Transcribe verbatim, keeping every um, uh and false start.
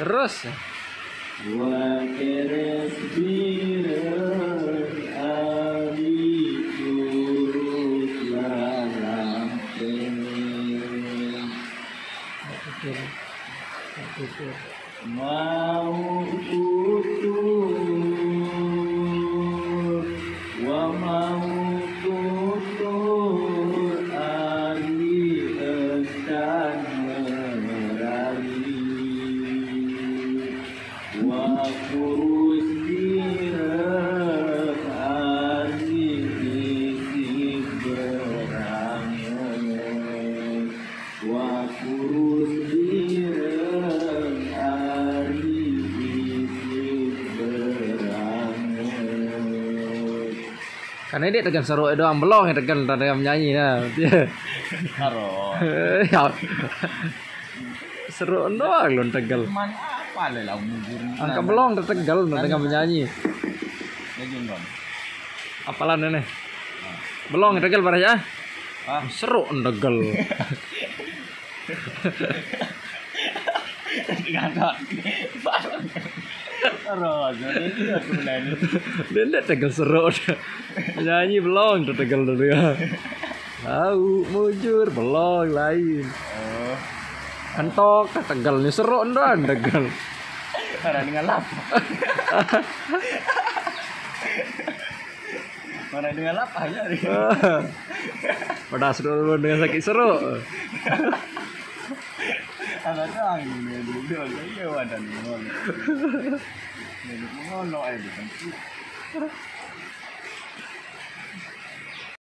Terus. Wa keres bireng ari turut larang teng. Mau utur, wa mau tutur ari engkan merari. Wa kurus direm ari isi berangen. Wa kurus direm ari isi berangen. Karena dia tekan seru doang, belong yang tekan, tanda yang nyanyi nah. Karo. Ya. Seru doang lon tegel. Man apa le lah mujur. Angka belong tegel, tanda yang nyanyi. Lagi dong. Apalan ini? Belong tegel parah ya? Ah. Seru tegel. Ngantok. Terus, jadi dia tuh lain. Dia ndak tegel seru. Nyanyi belong tuh tegel dulu ya. Tahu mujur belong lain. Oh. Entok tegel nih seru ndak tegel. Orang dengan lap. Orang dengan lap aja nih. Pedas dulu dengan sakit seru. Ada doang ini dulu aja wadah ngono. Ini ngono aja bukan.